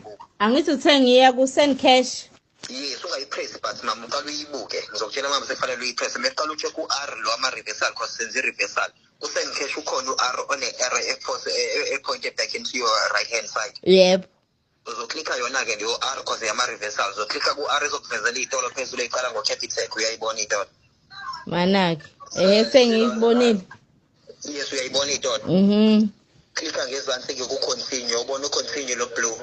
uyibuke. Angithi uthe ngiya ku-send cash. Yes, ungayipress, but mama, uqala uyibuke. Ngizokutshela mama, sekufanele uyipress. Mekuqala ucheck u-R lo ama-reversal, cause senze i-reversal. Ku-send cash ukhona u-R one-arrow epointe back into your right hand side. Yebo. Uzoklikha yona-ke leyo R, cause yama-reversal. Uzoklikha ku-R, izokuvezela iy'tolo phezulu ey'qala ngo-Capitec. Uyayibona iy'tolo? Mana-ke, ehe, sengiyibonile. Yes, uyayibona iy'tolo? Mhm. Klikha ngezansi-ke ku-continue, ubona u-continue lo blue.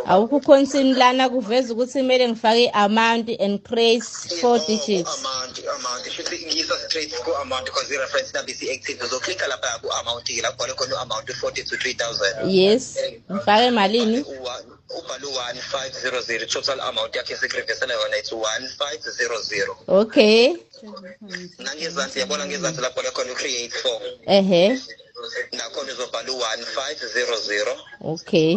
Awukho continue lana, kuveza ukuthi kumele ngifake i-amount and create four digits. Amount, amount, shuthi ngiyisa straight ku-amount, because i-reference number isi-active. Uzoklikha lapha ku-amount-ke, la kubhalwe khona u-amount u-40 to 3000. Yes, ngifake malini? Ubhale u-1500. Total amount yakhe esikurivesela yona, it's 1500. Okay. Nangezansi, yabona ngezansi lapho kubhalwe khona u-create four? Ehe. Nakhona uzobhala u-1500. Okay.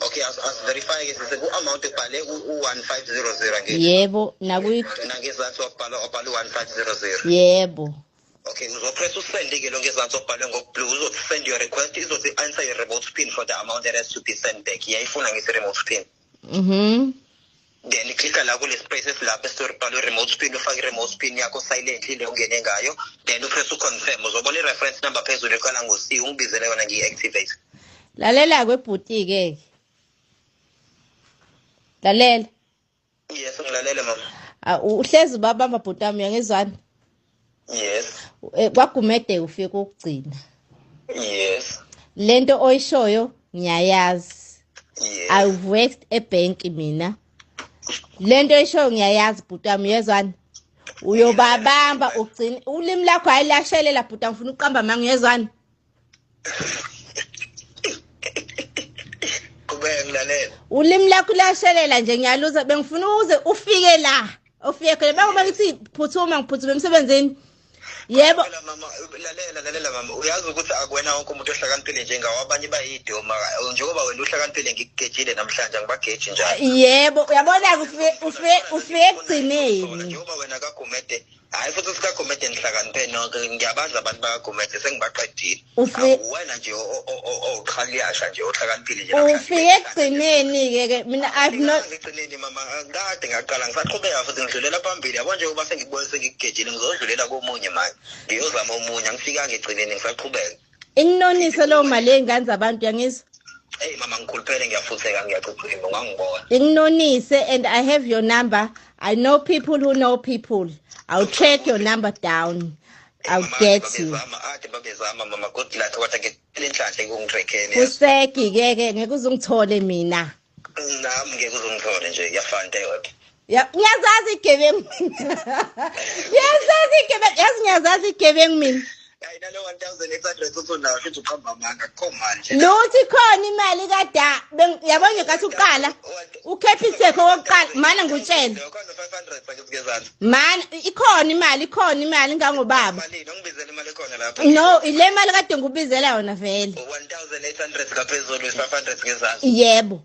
Okay, asi-verify-ke sise ku-amount ubhale u-1500, angithi? Yebo, nakuyi. Nangezansi wabhala u-1500? Yebo. Okay, uzopress usend-ke lo ngezansi obhalwe ngoku-blue. Uzothi send your request, izothi answer your remote pin for the amount that has to be sent back. Iyayifuna ngisi remote pin. Then klika la kule space esilapha esibhalwe remote pin, ufake i-remote pin yakho silently le ungene ngayo, then upress uconfirm. Uzobona i-reference number phezulu eqala ngo-C, ungibizele yona ngiyi-activate. Lalela kwebhuti-ke, lalela. Yes, ngilalele, mama. Ah, uhlezi ubabamba, bhuti wami, uyangizwani? Yes. KwaGumede ufike kokugcina. Yes. Lento oyishoyo ngiyayazi. Yes. I've worked ebhenki mina. Lento oyishoyo ngiyayazi, bhuti wami, uyezwani? Uyobabamba ugcine ulimi lakho ayilashelela, bhuti, angifuna ukuqamba manga, uyezwani? Qhubeka, ngilalela. Ulimi lakho lashelela nje, ngiyaluza. Bengifuna uze ufike la ufike khona, bengoba ngithi phuthuma, ngiphuthume emsebenzini, yebo. Phela mama, lalela, lalela mama, uyazi ukuthi akuwena wonke umuntu ohlakaniphile njengawo, abanye bayidoma. Njengoba wena uhlakaniphile, ngikugejile namhlanje, angibageji njalo. Yebo, uyabona-ke, ufike ekugcineni. Njengoba wena kaGumede, hhayi futhi sikaGumede nihlakaniphe nonke, ngiyabazi abantu bakaGumede, sengibaqedile. Akuwena nje owuqhaliyasha nje ohlakaniphile nje namhlanje. Ufike ekugcineni-ke ke mina I've not Ngigcineni mama, kade ngaqala, ngisaqhubeka futhi ngidlulela phambili, yabo. Njengoba sengikubone sengikugejile, ngizodlulela komunye manje, ngiyozama omunye. Angifikanga egcineni, ngisaqhubeka. Inginonise leyo mali yey'ngane zabantu, uyangizwa? Eyi mama, ngikhuluphele, ngiyafutheka, ngiyachichima, ungangibona. Inginonise, and I have your number. I know people who know people. I'll track your number down, I'll Mama, get you. Babezama ade babezama mama, good luck, kodwa ngicela inhlanhla ekungitrekheni. Kuseki-ke ke, ngeke uze ungithole mina. Nami ngeke uzongithole nje, iyafana into eyodwa. Ya, ngiyazazi igebengu mina, ngiyazazi igebengu, yazi, ngiyazazi igebengu mina. Hayi, nalo 1800 usunawo, futhi uqamba amanga, akukho mali nje. Luthi khona imali kada. Yabo nje, kathi uqala uCapitec okokuqala, mana ngutshele. Khona 500 angithi ngezansi. Mana, ikhona imali, ikhona imali ngangobaba. Malini? Ungibizele imali ekhona lapho. No, ile mali kade ngikubizela yona vele. 1800 ngaphezulu is 500 ngezansi. Yebo.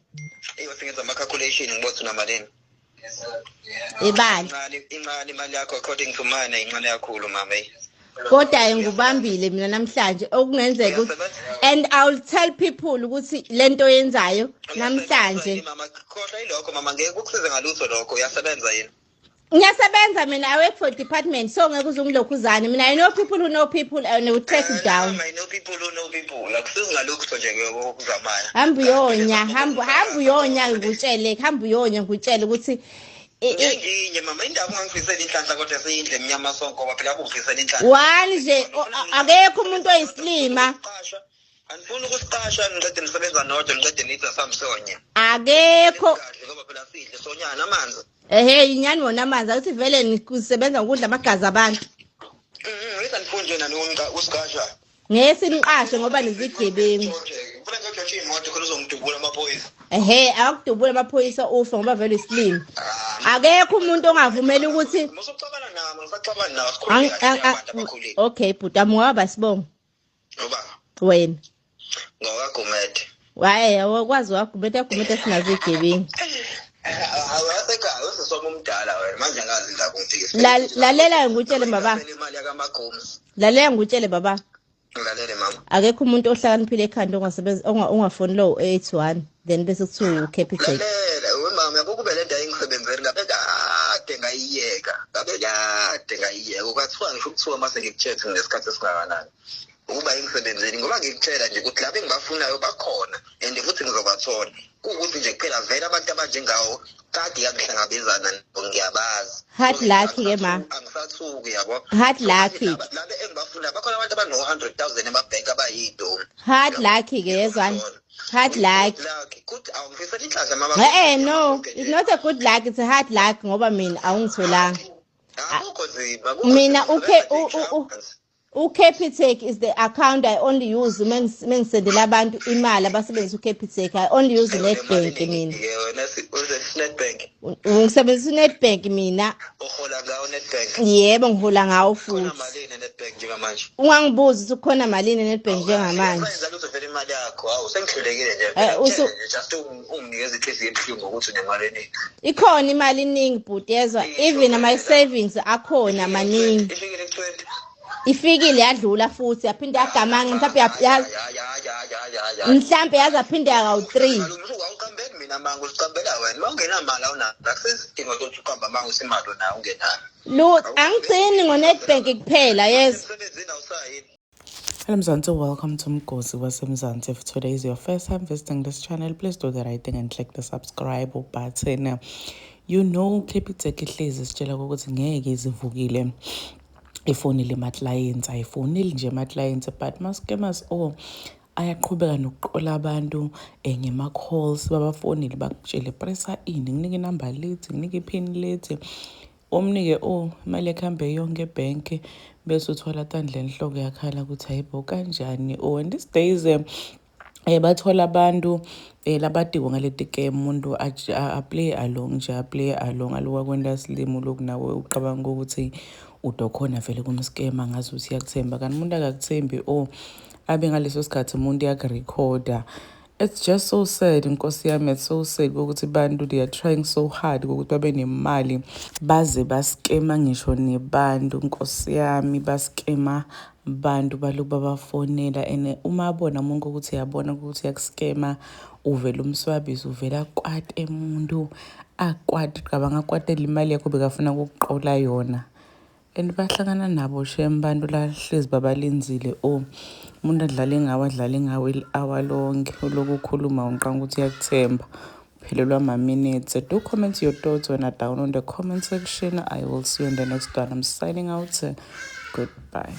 Eyo, sengenza ama-calculation, ngibona ukuthi unamalini. Ibali. Incane, incane imali yakho according to mine, incane kakhulu mama, eyi. Kodwa ngubambile mina namhlanje, okungenzeka ukuthi Uyasebenza? and I'll tell people ukuthi lento oyenzayo namhlanje. Uyasebenza yini, mama? Khohlwa yilokho mama, ngeke kukusize ngalutho lokho. Uyasebenza yini? Ngiyasebenza mina, I work for department, so ngeke uze ungilokhuzane mina. I know people who know people and they will track you down. I know people who know people, akusizi ngalutho nje okuzamayo. Hamba uyonya, hamba, hamba uyonya, ngikutshele, hamba uyonya, ngikutshele ukuthi Ngenginye mama, indaba ungangifisela inhlanhla, kodwa seyindle emnyama sonke, ngoba phela akungifisela inhlanhla. One nje, akekho umuntu oyisilima. Qasha. Anifuni ukusiqasha, niqede nisebenza nodwa, niqede nithi asamsonya. Akekho. Kahle, ngoba phela sidle sonyana amanzi. Ehe, inyani wona amanzi, akuthi vele nikusebenza ngokudla amagazi abantu. Ngithi anifuni nje nani usiqasha. Ngeke siniqashe ngoba nizigebengu. Ngifuna ngiyojosha iy'moto khona uzongidubula amaphoyisa. Ehe, akudubula amaphoyisa, ufe ngoba vele isilima. Akekho umuntu ongavumeli ukuthi Musukuxabana nami, ngisaxabana nawe, sikhulume kahle abantu abakhulile. Okay bhuti, ngoba sibonga. Ngoba wena. NgokaGumede. Waye awakwazi waGumede, aGumede sinazo igebengu. Awasekhaya usisoma umdala wena manje, angazi indaba ungifikise. Lalela ngikutshele baba. Imali yakamaGumi. Lalela ngikutshele baba. Ngilalele mama. Akekho umuntu ohlakaniphile ekhanda ongasebenza ongafoni lo 81 then bese kuthiwa uCapitec. Lalela we mama, yabo kube le nto ayingisebenzeli ngabe kade ngayiyeka, ngabe kade ngayiyeka. Ukathiwa ngisho ukuthiwa mase ngikutshela ngesikhathi esingakanani ukuba ingisebenzeli, ngoba ngikutshela nje ukuthi laba engibafunayo bakhona and futhi ngizobathola. Kuwukuthi nje kuphela vele abantu abanjengawo kade yakuhlangabezana nabo, ngiyabazi. Hard luck ke ma. Angisathuki yabo. Hard luck. Laba engibafunayo bakhona, abantu abano-100,000 emabhenki abayidomi. Hard luck ke, yezwani, hard luck. Kuthi awungifisela inhlanhla mama. No, it's not a good luck, it's a hard luck, ngoba mina awungitholanga. Akukho nzima. Mina uCapitec is the account I only use mengisendela abantu imali abasebenzisa uCapitec. I only use Nedbank mina. Wena Nedbank. Ngisebenzisa uNedbank mina. Uhola ngawo Nedbank? Yebo, ngihola ngawo Khona futhi. Malini Nedbank njengamanje? Ungangibuzi ukuthi kukhona malini eNedbank njengamanje. Yenza lutho vele imali yakho. Hawu, sengihlulekile nje. Just unginikeza inhliziyo ebuhlungu ukuthi unemali eningi. Ikhona imali eningi bhuti, yezwa, even ama savings akhona maningi. Ifikile ku-20. Ifikile, yadlula futhi, yaphinde yagamanga mhlawumbe Hayi, hayi, hayi, hayi, hayi, hayi. mhlawumbe yaze aphinde yakawu-3. Awuqambeli mina manga, uziqambela wena. Uma ungenamali awunayo. Akusesidingo sokuthi uqambe amanga usimali unayo ungenayo. Lutho, angigcini ngo-Nedbank kuphela, yezwa. Emsebenzini awusayini. Hello Mzansi, welcome to Mgosi waseMzansi. If today is your first time visiting this channel, please do the right thing and click the subscribe button. You know, Capitec ihlezi sitshela ukuthi ngeke izivukile ifonile ama-clients, ayifoneli nje ama-clients, but ma-scammers oh ayaqhubeka nokuqola abantu ngema-calls, babafonile bakutshele pressa ini, nginike inamba lethi, nginike iphini lethi, umnike oh imali yakhe yonke ebhenki, bese uthola tandla enhloko yakhala ukuthi hayibo kanjani. Oh, and these days bathola abantu labatiwe ngaleti game, umuntu a-play along nje, a-play along aloku akwenta silimo loku, nawe uqabanga ukuthi udokhona vele kumskema ngazi ukuthi uyakuthemba, kanti umuntu akakuthembi. Oh, abe ngaleso sikhathi umuntu uyakurekhoda. It's just so sad, nkosi yami, it's so sad ukuthi bantu they are trying so hard ukuthi babe nemali, baze baskema ngisho nebantu, nkosi yami, baskema bantu baloku babafonela. And uma abona umuntu ukuthi uyabona ukuthi uyakuskema, uvela umswabisi, uvela akwate umuntu, akwate, cabanga akwatela imali yakho bekafuna ukukuqola yona. And bahlangana nabo shem bantu lahlezi babalinzile. Oh, umuntu adlale ngawe, adlale ngawe i-hour lonke, uloku ukhuluma uqanga ukuthi uyakuthemba, phelelwa ama-minutes. Do comment your thoughts wena down on the comment section. I will see you in the next one. I'm signing out, goodbye.